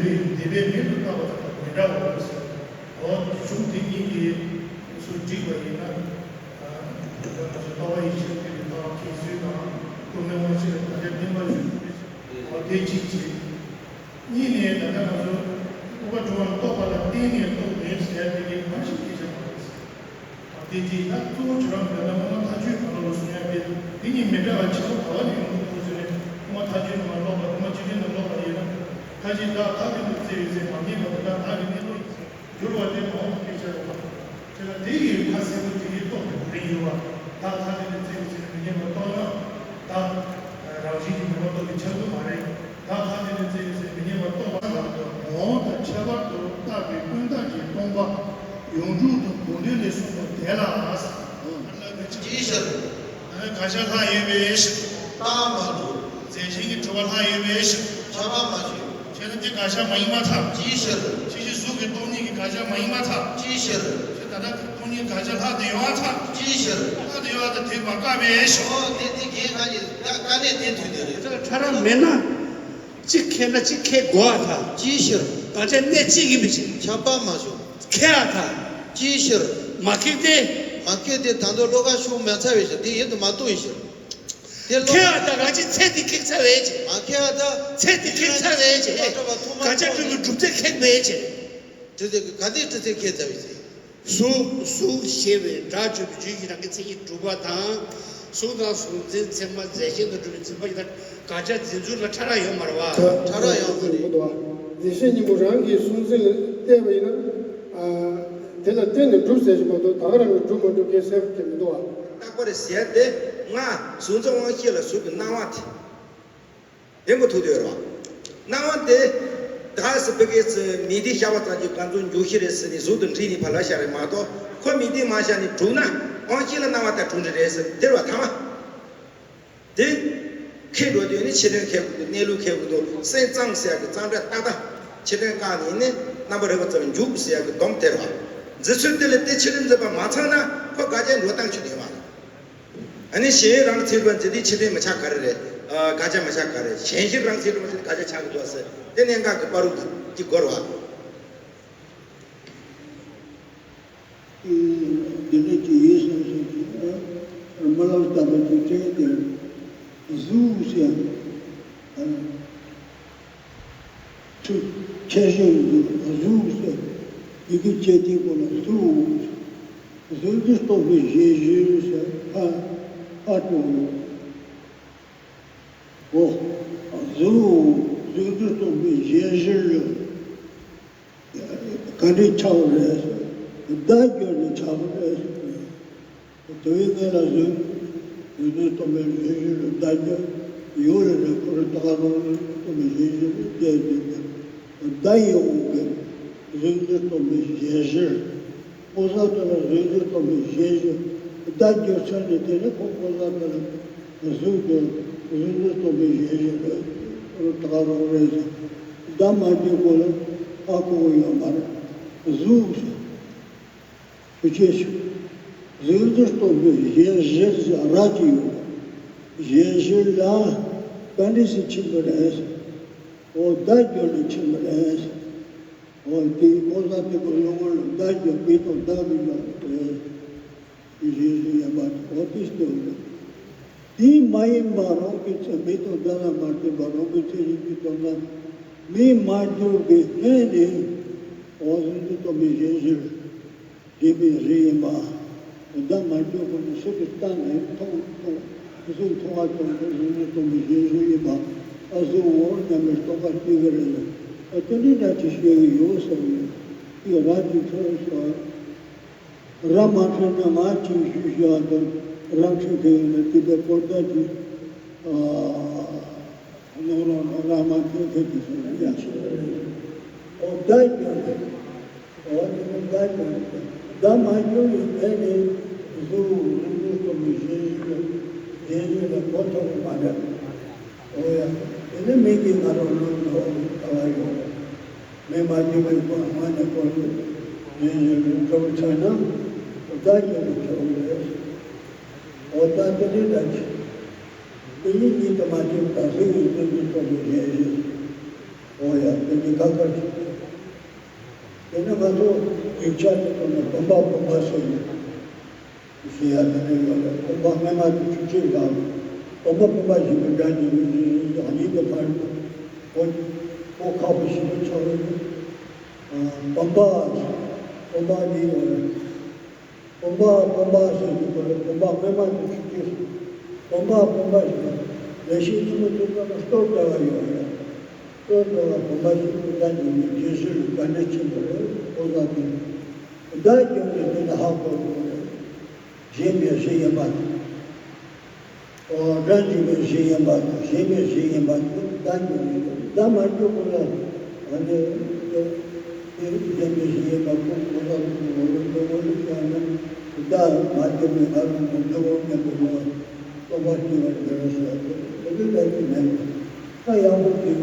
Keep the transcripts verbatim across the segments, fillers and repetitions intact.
དེ་བས་མེད་དུ་བཏང་བ་དང་མི་འདྲ་བ་རེད་ཟེར། འོ་གཞུང་དེ་གཉིས་ཀྱིས་སུ་བསྒྲིགས་པ་ཡིན་ན། ལྟ་བ་ཡེ་ཤེས་ཀྱི་ལྟ་བ་ཁྱད་ཚུལ་དང་། སྐུ་མེ་དབང་ཆེན་ལ་ད་ལྟ་བསྟན་པ་བཞུགས་པའི་འོ་དེ་གཅིག་བྱས། གཉིས་ནས་ད་ལྟ་ང་ཚོ་ཨུ་པ་ཀྲོ་བ་རྟོགས་པ་ལ་བརྟེན་ནས་རྟོགས་མེད་ཟེར་ཡ་དེ་གའི་ཕར་ཞིག་སྐད་ཆ་མ་རེད་ཟེར། དེ་རྗེས་ད་གཙོ་བོ་ཁྱོད་རང་འདོད་ན་དབུ་མ་ཐལ་འགྱུར་གང་ལ་ལོ་གསུང་ཡ་དེ་དེ་གཉིས་མི་འདྲ་བ་ཆེན་པོ་ག་བ་ནས་ཡོང་གི་འདུག་ཟེར་ནས། དབུ་མ་ཐལ་འགྱུར་ནང་ལོག་པ། དབུ་མ་སྤྱི་དོན་ནང་ལོག་པ་ཡིན་ན། ཁ་ཅིག་བདག་ཐ་དད་དུ་བརྩི་བའི་ཚེ་མ་ངེས་པ་དེ་དག་བདག་གི་གནས་ལུགས་ཡིན་ཟེར་འགྱུར་བ་དེ་མ་འོངས་པའི་སྐད་ཆ་རེད་པ། དེ་ལ་དེ་ཡི་ཁ་གསལ་པོ་དེ་གའི་རྟོགས་པའི་གོ་རིམ་ཡོད་པ། བདག་ཐ་དད་དུ་བརྩི་བའི་ཚེ་མི་ངེས་པ་རྟོགས་ན། བདག་རང་བཞིན་གྱིས་ངེས་པ་རྟོགས་པའི་ཆ་ལུགས་མ་རེད། བདག་ཐ་དད་དུ་བརྩི་བའི་ཚེ་མི་ངེས་པ་རྟོགས་པ་ལ། ངོ་བོ་དང་ཁྱད་པར་དུ་བཏགས་པའི་ཀུན་བཏགས་ཀྱི་སྟོང་པ་ཡོངས་གྲུབ་ཏུ་གོ་འདུན་ལས་གསུངས་པ་དེ་ལ། ཅིའི་ཕྱིར། ཨ་ནི་དགག་བྱ་ལྷག་ཡོད་པའི་ཕྱིར། རྟགས་མ་གྲུབ། རྫས་གཞན་གྱི་གྲུབ་པ་ལྷག་ཡོད་པའི་ཕྱིར། ཁྱབ་པ་མ་བྱུང་། བྱས་ན་དེ་དགག་བྱ་མ་ཡིན་པར་ཐལ། ཅིའི་ཕྱིར། ཕྱིས་ཕྱིར་གཟུགས་ཀྱི་སྟོང་ཉིད་ཀྱི་དགག་བྱ་མ་ཡིན་པར་ཐལ། ཅིའི་ཕྱིར། ད་ལྟ་སྟོང་ཉིད་དགག་བྱ་ལྷག་ཏུ་ཡོད་པར་ཐལ། ཅིའི་ཕྱིར། ལྷག་ཏུ་ཡོད་པར་ཐལ། དེ་མ་བཀག་པའི་ཕྱིར། ཨོ་དེ་དེ་གའི་ཁ་ཉིན་ད་དཀའ་གནད་དེ་དུས་དེ་རེད། དེ་ལ་ཕྲ་རགས་མེད་ན། གཅིག་ཁེགས་ན་གཅིག་ཁེགས་དགོས་པར་ཐལ། ཅིའི་ཕྱིར། དགག་བྱ་གནད་གཅིག་ཡིན་པའི་ཕྱིར། ཁྱབ་པ་མ་བྱུང་། ཁེགས་པར་ཐལ། ཅིའི་ཕྱིར། མ་ཁེགས་ཏེ། མ་ཁེགས་ཏེ་ད་དུང་བློ་ཁ་ཤུགས་མེད་ཚར་བའི་ཕྱིར། དེ་ཡིན་དུ་མ་གཏོགས་ཡིན་ཕྱིར། དེ་བློ་ཁེགས་པར་ཐལ། གང་ཅི་ཚེ་འདི་ཁེགས་ཚར་བའི་ཕྱིར། མ་ཁེགས་པར་ཐལ། ཚེ་འདི་ཁེགས་ཚར་བའི་ཕྱིར། མ་གྲུབ་པ་ཐོག་མར་དགག་བྱ་གྲུབ་པའི་སྒྲུབ་ཚད་ཁེགས་པའི་ཕྱིར། གྲུབ་ཚད་ག་དེ་གྲུབ་ཚད་ཁེགས་ཚར་བའི་ཕྱིར། གཟུགས། གཟུགས་ཞེས་པའི་སྒྲ་བརྗོད་པའི་རྒྱུད་ཀྱི་རང་གི་མཚན་ཉིད་གྲུབ་པ་དང་། གཟུགས་དང་གཟུགས་འཛིན་ཚད་མ་རྫས་གཞན་དུ་གྲུབ་པའི་འཛིན་པ་ཡིན་ན། དགག་བྱ་འཛིན་ཚུལ་ལ་ཕྲ་རགས་ཡོད་མ་རེད་པ། ཕྲ་རགས་ཡོད་མ་རེད། རྫས་གཞན་གཉིས་པོ་རང་གི་གཟུགས་འཛིན་ལ་བལྟས་པ་ཡིན་ན། ཨ། དེ་ལ་བརྟེན་ནས་གྲུབ་ཟེར་གྱི་མ་གཏོགས་ད་ག་རང་གིས་གྲུབ་མ་གྲུབ་ཁྱད་གསལ་པོ་ཅིག་མི་འདུག་པ། རྟག་པར་ཟེར་ཏེ། ང་གཟུགས་འཛིན་དབང་ཤེས་ལ་གཟུགས་ཀྱི་སྣང་བ་དེ། དེ་མགོ་ཐུག་དུས་རེད་པ། སྣང་བ་དེ། ད་ཟེར་བོད་སྐད་ཚིག་མིང་འདི་བཞག་པ་ཙམ་གྱིས་ག་ཚོད་འཇུག་ཤེས་རེད་ཟེར་ནས་གཟུགས་དང་འདྲེས་ནས་ཕར་ལ་བཞག་རེད་མ་གཏོགས། ཁོ་མིང་འདི་མ་བཞག་ནས་གྲུབ་ན་དབང་ཤེས་ལ་སྣང་བ་ལྟར་གྲུབ་འདྲ་རེད་ཟེར་དེ་རེད་པ། ཐ་མ་དེ་ཁེགས་འགྲོ་དུས་ནི་ཕྱི་དོན་ཁེགས་དགོས་འདུག། གནས་ལུགས་ཁེགས་དགོས་འདུག། སེམས་ཙམ་ཟེར་ཡག་གི་ཙམ་སྒྲ་ཏག་ཏག་ཕྱི་དོན་བཀག་ནས་ནི་རྣམ་པ་རིག་པ་ཙམ་འཇུག་ཟེར་ཡག་གི་སྡོམ་དེ་རེད་པ། འཛིན་ཚུལ་དེ་ལ་དེ་ཕྱི་དོན་འཛིན་པ་མ་ཚང་ན་ཁོ་དགག་བྱ་འགྲོ་སྟངས་ཅིག་ཡོད་མ་རེད། ཨ་ནི་གཞན་རང་ཚིག་གྲུབ་པ་འཛིན་དུས་ཕྱི་དོན་མི་ཆགས་ག་རེ་རེད། ཨ། དགག་བྱ་མི་ཆགས་ག་རེ། གཞན་གཞིར་རང་ཚིག་གྲུབ་པ་འཛིན་དུས་དགག་བྱ་ཆགས་ཀྱི་འདུག་ཟེར་དེ་གནད་འགག་གི་བར་རུ་གཅིག་དགོས་རེད་པ། དེ་འདྲ་ཅིག་ཡིན་བསམ་བསམ་ཅིག། རྨི་ལམ་ལྟ་བུ་ཅིག་དྲན་ཏེ། གཟུགས་ཟེར། ཨ། ཁྱད་གཞན་གཟུགས། གཟུགས་ཟེར། ཡི་གེ་བྱས་དེའི་སྐོར་ལ་གཟུགས། གཟུགས་འདི་རྟོགས་པའི་གཞན་གཞིར་ཟེར། ཨ། ཨ་ཏོ། འོ། གཟུགས། གཟུགས་འདི་རྟོགས་པའི་གཞན་གཞིར་ག་འདྲས་ཆགས་པ་རེད། བརྡ་སྦྱོར་ནས་ཆགས་པ་རེད། དེ་བས་ངེད་ལ་གཟུགས། གཟུགས་འདི་རྟོགས་པའི་གཞན་གཞིར་བརྡ་སྦྱོར་ཡོད་རེད་རེད། ཁོ་རང་ད་ག་རང་རྟོགས་པའི་གཞན་གཞིར་བལྟས་ཏེ། བརྡ་ཡི་དབང་གིས་གཟུགས་འདི་རྟོགས་པའི་གཞན་གཞིར། ཀོ་ས་དེ་ལ་གཟུགས་འདི་རྟོགས་པའི་གཞན་གཞིར་བརྡ་སྦྱོར་ཚར་ནས། དེ་ནས་ཁོ་ཀོ་ས་དེ་ལ་གཟུགས་དེ་གཟུགས་འདི་རྟོགས་པའི་གཞན་གཞིར་ད་ག་རང་རེད་ཟེར། བརྡ་མ་སྦྱོར་གོང་ལ་ཨ་གོ་གི་ཡོད་མ་རེད། གཟུགས་ཟེར། ཤུགས་ཆེ་ཞིག། གཟུགས་འདི་རྟོགས་པའི་གཞན་གཞིར་ཟེར་ར་ཅིག་ཡོད། གཞན་གཞིར་ལ་ག་འདྲས་སེ་ཕྱིན་པ་རེད། འོ་བརྡ་སྦྱོར་ནས་ཕྱིན་པ་རེད། འོ་དེའི་ཀོ་ས་དེ་ཀོ་ཡོང་བ་ལ་བརྡ་སྦྱོར། མེ་ཏོག་བརྡ་མི་འདྲ་བ་རེད། གཞན་གཞིར་ཡིན་པ་འོ་དེ་སྟོན་ལ། དེ་མ་ཡིན་པ་རང་གི་ཚེ། མེ་ཏོག་བརྡ་ལ་མ་བརྟེན་པ་རང་གི་ཚེ་གཞན་གྱི་དོན་དམ་མི་མ་གྱུར་པའི་སྔོན་ནས་འོ་གཟུགས་འདི་རྟོགས་པའི་གཞན་གཞིར་བྱས་པའི་རིགས་ཡིན་པ། བརྡ་མ་སྦྱོར་གོང་དུ་སུ་གིས་བལྟས་ནས་མཐོང་མཐོང་། སུ་མཐོང་བ་ཙམ་དུ་གཟུགས་འདི་རྟོགས་པའི་གཞན་གཞིར་ཡིན་པ། ཨ་གཟུགས་འོ་སྙམ་པའི་རྟོག་པ་སྐྱེ་གི་རེད་ལ། ཨ་དེ་འདྲའི་འདྲ་ཅིག་ཤེས་ཀྱི་ཡོད་བསམ་ནས་དེ་ར་ཅིག་ཐོས་སོ། ར་མ་འཕྲོད་ན་ང་ཅིག་ཞུས་ཞུ་བ་དང་། ར་འཕྲོད་མཁན་ཡིན་ན་དེ་འདྲ་པོ་ད་ཅིག། ཨ། རྙོག་རོ་ར་མ་འཕྲོད་མཁན་དེ་ཚོ་ལ་ཡ་ཞུ་རེད། འོ་བརྡ་སྦྱོར་རེད། འོ་དེ་ཚོ་བརྡ་སྦྱོར་རེད། བརྡ་མ་སྦྱོར་བའི་སྒོ་ནས་གཟུགས་གཟུགས་འདི་རྟོགས་པའི་གཞན་གཞིར་གཞན་གཞིར་ལ་གོ་ཐུབ་ཀྱི་མ་རེད། འོ་ཡ། དེ་ནི་མིག་གིས་ང་རང་ལུས་འགྲོ་བའི་ལྟ་བ་ཡོད། མིག་མ་བརྒྱུད་པའི་སྒོ་ནས་ངོས་ནས་བསྐོར་ཏེ་གཞན་གཞིར་འགྲོ་བའི་ཆ་ན་བརྡ་སྦྱོར་དུ་གྱུར་པ་རེད། འོ་ད་དེ་འདྲའི་བརྡ་ཅིག། དེ་ཉིད་ཉིད་དུ་མ་སྐྱེས་པ་དང་གཟུགས་ཡོད་དོན་གྱིས་རྟོགས་པའི་གཞན་གཞིར། འོ་ཡ། དེ་འདི་ཁ་ཁ་ཞིག་དེ་ནི་ང་ཚོ་ཡིག་ཆ་དེ་ཚོ་ནི་བུམ་པ་བུམ་པ་ཟེར་ཡོད། ཞེས་ཡ་དེ་འདྲ་ཡོད་རེད། བུམ་པ་སྔ་མ་དེ་ཆུ་ཆེ་ལ། བུམ་པ་བུམ་པ་ཞིག་གི་འདྲ་ཞིག་ཡོད་ཞིག་ཡིན་དུ་ཕར་གོ་གོ་ཁག་པོ་ཞིག་ཏུ་ཆགས་ཡོད། བུམ་པ་བུམ་པ་ཡིན་ཡོད་རེད། བུམ་པ་བུམ་པ་ཟེར་གྱི་གོ་རེད། བུམ་པ་སྔ་མ་དེ་ཆུ་ཆེ་ཞིག་བུམ་པ་བུམ་པ་ཞིག་ལས་ཤིག་ཉིན་མོ་དེ་ཚོ་ན་སྟོད་འདྲ་བ་ཡོད་རེད། སྟོད་འདྲ་བ་བུམ་པ་ཞིག་ཏུ་ད་ཉིན་མོའི་རྗེས་སུ་དགའ་འདྲ་ཆེན་པོ་རེད། ཁོ་ཚ་དེ། བརྡ་སྐྱོན་གྱི་དེ་ལ་ཧ་གོ་དགོས་རེད། གཞན་པའི་གཞི་ཡིན་པ་དང་། སྒྲ་འཇུག་པའི་གཞི་ཡིན་པ་དང་། གཞན་པའི་གཞི་ཡིན་པ་དང་བརྡ་འཇུག་པའི་བརྡ་མ་འཇུག་པ་ལ་ཨ་ནི་དེ་གཞན་པའི་གཞི་ཡིན་པ་ཁོ་ཁོ་ལ་ཁོ་ལ་ཁོ་ལ་ཡང་ན་བརྡ་མ་འཇུག་པའི་ཁ་ལ་ཁོ་འདི་འོ་མེད་པ་ལ་རྟོག་པ་སྐྱེ་བར་འགྱུར་ཟེར་ཏེ་དེ་འདྲའི་ལས་ཀྱི་མེད་པ་ཡག་པོ་ཅིག་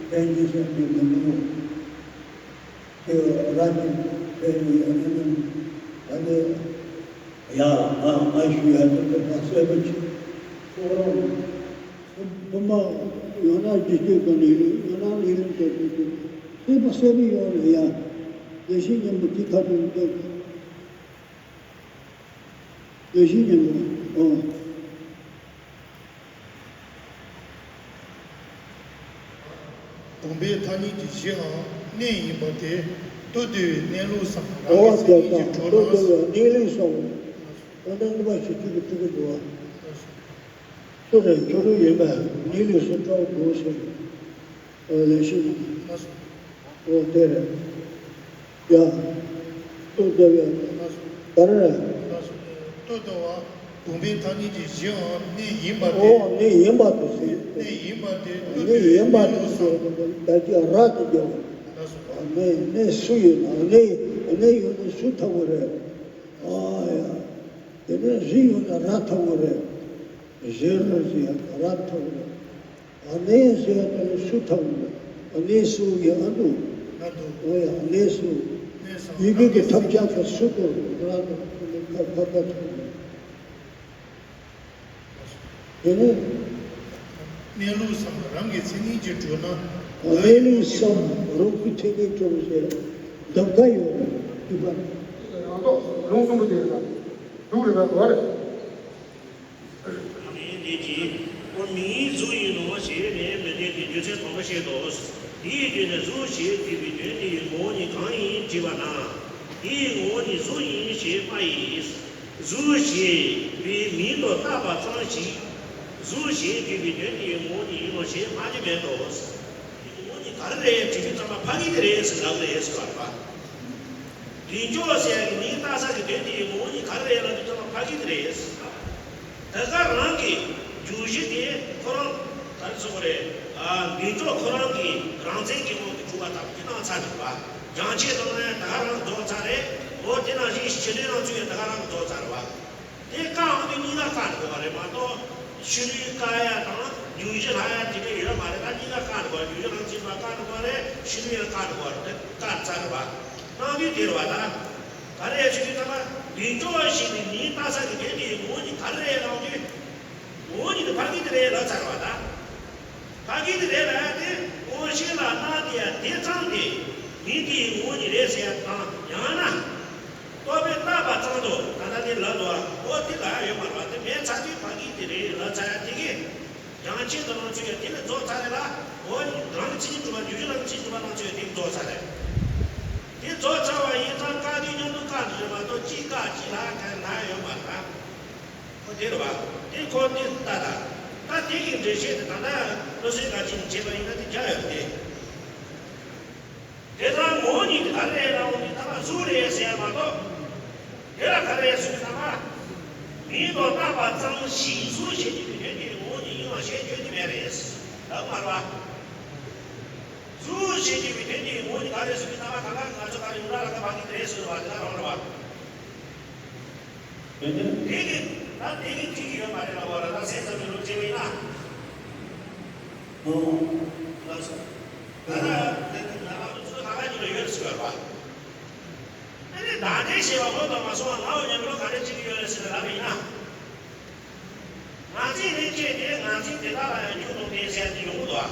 ཕན་གྱི་སེམས་ཀྱི་མི་འདུག་དེ་ར་གཅིག་ཕན་ནི་ཨ་ནི་ཨ་ནི། ཡ། ང་ང་ཞུ་ཡ་དེ་ཚོ་ད་གསལ་པོ་ཅིག་ཁོ་རང་བུ་མ་ཡང་ན་རྒྱུ་སྤྱོད་ག་ནས་ཡོད། ཡང་ན་ལས་རིམ་ག་ནས་ཡོད། གསལ་པོ་གསལ་པོ་ཡོང་ལ་ཡ། ལས་ཤིག་ཉིན་མོ་དེ་ཁ་ཐུག་ཏུ་ལས་ཤིག་ཉིན་མོ་ཨོ། བུམ་པའི་ཐ་སྙད་ཀྱི་གཞིའང་གནས་ཡིན་པ་དེ། ལྟོ་ལྡིར་བའི་གནས་ལུགས་སམ། རང་གི་མཚན་ཉིད་ཀྱི་གྲོགས་ན། ལྟོ་ལྡིར་བའི་གནས་ལུགས་སམ། ད་ལྟ་ངོ་མ་ཞིག་གཅིག་གི་གཅིག་གི་འདུག་བ། སུ་རེད། ཁྱོད་རང་ཡིན་པས་གནས་ལུགས་སུ་སྤྲོ་དགོས་ཟེར། ལས་ཤིག་ཨོ་དེ་རེད། ཡ། ལྟོ་ལྡིར་བའི་ག་རེ་རེད། ལྟོ་ལྡིར་བ་བུམ་པའི་ཐ་སྙད་ཀྱི་གཞིའང་གནས་ཡིན་པ་དེ། ཨོ་གནས་ཡིན་པ་དེ་ཟེར། གནས་ཡིན་པ་དེ་ལྟོ་ལྡིར་བའི་གནས་ལུགས་སམ། ད་ཅི་ར་དེ་རྒྱབ། གནས་གནས་སུ་ཡོད་ན་གནས་གནས་ཡོད་ན་སུ་ཐུབ་པོ་རེད། ཨ་ཡ། དེ་ནས་གཞི་ཡོད་ན་ར་ཐུབ་པོ་རེད། གཞི་ར་ཟེར་ཡ་ར་ཐུབ་པོ་རེད། གནས་ཟེར་ཡ་དེ་ནི་སུ་ཐུབ་པོ་རེད། གནས་སུ་ཡོད་ཨ་འདུག་ཨ་འདུག་ཨོ་ཡ་གནས་སུ། གནས་སུ་ཡི་གེ་གི་ཐབས་ཆག་གི་སུ་དུ་ར་དུ་ཁ་ཁ་ཁ་ཐུབ་པོ་རེད། དེ་ནས། གནས་ལུགས་སམ། རང་གི་མཚན་ཉིད་ཀྱི་གྲོགས་ན། གནས་ལུགས་སམ། རང་གི་མཚན་ཉིད་གྲོགས་ཟེར་འདབ་ཀ་ཡོད་རེད་དུས་པ། རང་རྟོགས་ལུང་གསུམ་པོ་དེ་རེད། དུག་རེད་པ་གོ་རེད། ལས་དེ་ཀྱིས་ཁོ་མིང་གཟུགས་ཡིན་ནོ་ཞེས་ནས་མི་འདོད་དེ་རྒྱུ་མཚན་དང་པོ་བཤད་དོ། དེའི་རྒྱུད་ནས་གཟུགས་ཞེས་བརྗོད་པའི་དོན་དེ་ཡི་ངོ་བོ་ཉིད་གང་ཡིན་དྲིས་པ་ན། དེའི་ངོ་བོ་ཉིད་གཟུགས་ཡིན་ཞེས་པ་ཡིས། གཟུགས་ཞེས་པའི་མིང་དུ་བཏགས་པ་ཙམ་ཞིག་གཟུགས་ཞེས་བརྗོད་པའི་དོན་དེའི་ངོ་བོ་ཉིད་ཡིན་ནོ་ཞེས་སྨྲ་རྒྱུ་མེད་དོ། དེའི་ངོ་བོ་ཉིད་ག་རེ་རེད་དྲི་དུས་ཙམ་པ་ཕ་གི་དེ་རེད་ཟེར་ལབ་རེད་ཟེར་བ་རེད་པ། མདུན་ཅོག་ཟེར་ཡག་གི་མིང་བཏགས་ས་གི་དོན་དེའི་ངོ་བོ་ཉིད་ག་རེ་རེད་ལབ་དུས་ཙམ་པ་ཕ་གི་དེ་རེད་ཟེར། དེ་ག་རང་གི་རྒྱུ་གཞི་དེ་ཁོ་རང་ག་རེ་ཟེར་དགོས་རེད། ཨ་མདུན་ཅོག་ཁོ་རང་གི་རང་མཚན་གྱི་ངོ་བོ་གི་གྲུབ་པ་དང་དེ་སྣང་ཚར་འདུག་པ། རྒྱང་ཆེ་དང་ན་ཡང་ད་ག་རང་རྫོགས་ཚར་རེད། འོ་དེ་ནང་བཞིན་ཕྱི་ནུས་རང་ཚུགས་ཡང་ད་ག་རང་གི་རྫོགས་ཚར་བ། དེ་བཀག་འོང་དུས་གཉིས་ཀ་བཀག་འགྲོ་བ་རེད་མ་གཏོགས་ཕྱི་ནུས་བཀག་ཡ་དང་རྒྱུ་གཞི་ལྷག་ཡ་དེ་འདྲ་ཡོད་མ་རེད། ད་གཉིས་ཀ་བཀག་འགྲོ་བ། རྒྱུ་གཞི་རང་མཚན་པ་བཀག་འགྲོ་བ་རེད། ཕྱི་ནུས་ཡང་བཀག་འགྲོ་བ་རེད། བཀག་ཚར་རེད་བ། སྣང་དུས་དེ་རེད་བ། ད་ག་རེ་ཡ་ཆུ་དུས་ད་མདུན་ཅོག་ཞེས་པའི་མིང་བཏགས་ས་གི་དོན་དེ་ངོ་བོ་ཉིད་ག་རེ་རེད་ལབ་དུས། ངོ་བོ་ཉིད་དེ་ཕ་གི་དེ་རེད་ལབ་ཚར་བ་ད། ཕ་གི་དེ་རེད་ལབ་ཡ་དེ་དབང་ཤེས་ལ་སྣང་དེ་ཡ་དེ་ཙམ་དེ་མིང་དེའི་ངོ་བོ་ཉིད་རེད་ཟེར་ཡ་དང་། ཡང་ན་རྟོག་པས་བཏགས་པ་ཙམ་དུ་ད་ལྟ་དེ་ལབ་འདུག་བ། འོ་དེ་ལབ་ཡ་ཡོད་མ་རེད་བ། དེ་མེད་ཚར་དུས་ཕ་གི་དེ་རེད་ལབ་ཚར་ཡ་དེ་གི་ཡང་ཆེད་དུ་རང་ཚུགས་ཡ་དེ་ལས་རྫོགས་ཚར་རེད་ལ། འོ་རང་གི་མཚན་ཉིད་གྲུབ་པ་རྒྱུ་གཞི་རང་གི་མཚན་ཉིད་གྲུབ་པ་རང་ཚུགས་ཡ་དེ་རྫོགས་ཚར་རེད། དེ་རྫོགས་ཚར་བ་ཡིན་ཙང་བཀག་དུས་མཉམ་དུ་བཀག་འགྲོ་རེད་མ་གཏོགས་གཅིག་བཀག་གཅིག་ལྷག་ག་ལྷག་ཡོད་མ་རེད། ཁོ་དེ་རེད་བ། དེ་ཁོ་དེ་ལྟ་ད། ད་དེ་གི་འགྲེལ་བཤད་དེ་ད་ལྟ་བློ་གསལ་དགའ་ཆེན་གྱིས་བྱས་པ་ཡིན་ན་དེ་རྒྱག་ཡོད་དེ། དེ་ཙང་ངོ་བོ་ཉིད་དེ་ག་རེ་རེད་ལབ་འོང་དུས་ད་ག་གཟུགས་རེད་ཟེར་ཡ་མ་གཏོགས། དེ་ལ་ག་རེ་རེད་ཟེར་དུས་ད་ག་མིང་དུ་བཏགས་པ་ཙམ་ཞིག་གཟུགས་ཞེས་བརྗོད་པའི་དོན་དེ་ངོ་བོ་ཉིད་ཡིན་ནོ་ཞེས་བརྗོད་རྒྱུ་མེད་རེད་ལབ་མ་རེད་བ། གཟུགས་ཞེས་བརྗོད་པའི་དོན་དེ་ངོ་བོ་ཉིད་ག་རེ་ཟེར་དུས་ད་ག་ད་ག་ང་ཚོ་ག་རེ་ཡོང་ན་ལ་ད་ཕ་གི་དེ་རེད་ཟེར་བ་དེ་ག་རང་རེད་བ། དེ་གི་ད་དེ་གི་ཚིག་གི་ཡོད་མ་རེད་ལ་བ་ར་ད་སེམས་ཙམ་གྱི་ལུགས་བྱས་པ་ཡིན་ན། ཨོ། ལགས་སོ། ད་ད་དེ་ད་ང་ཚོ་ད་ག་ཉིད་ལ་ཡོད་ཟེར་བ་རེད་བ། ཨ་ནི་ད་དེ་ཞེས་པ་ངོ་ཚ་མ་སོང་བ་ང་འོ་ཉམས་ལོ་ག་རེ་བྱེད་ཀྱི་ཡོད་རེད་ཟེར་ལབ་པ་ཡིན་ན། ང་ཚོས་ནི་ཁྱེད་དེ་ང་ཚོས་དེ་དག་ལ་ཡང་འཇུག་དང་ལྡན་ཟེར་ཡ་དེ་ཡོང་གི་འདུག་ཨ།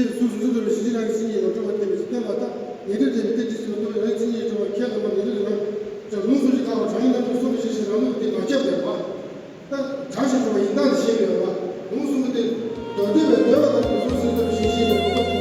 དེ་སོ་སོ་སོ་སོ་ལ་གཞི་རང་གི་སེམས་ཉིད་ལ་སྤྲོ་བ་བསྟན་པའི་བསྟན་པ་དང་ཉེ་འབྲེལ་དེ་ནི་དེ་དེ་སོ་སོ་རང་གི་སེམས་ཉིད་སྤྲོ་བ་ཁྱད་ལ་མ་ཉེ་འབྲེལ་རང་ཅག་ལུང་གསུམ་གྱི་ཁ་བ་གྲངས་ཡིན་ན་དུ་གསུམ་གྱི་ཞེས་བྱ་རང་ལུགས་དེ་མ་ཁྱབ་པས་པ། ད་གྲངས་ཤིག་སྤྲོ་བ་ཡིན་སྟངས་དེ་ཤེས་པས་པ། ལུང་གསུམ་པོ་དེ་མདོ་སྡེ་བའི་འདོད་པ་དང་དུ་གསུམ་ཟེར་ལྟ་བུ་ཞེས་བཤད་པའི་མདོ་སྡེ་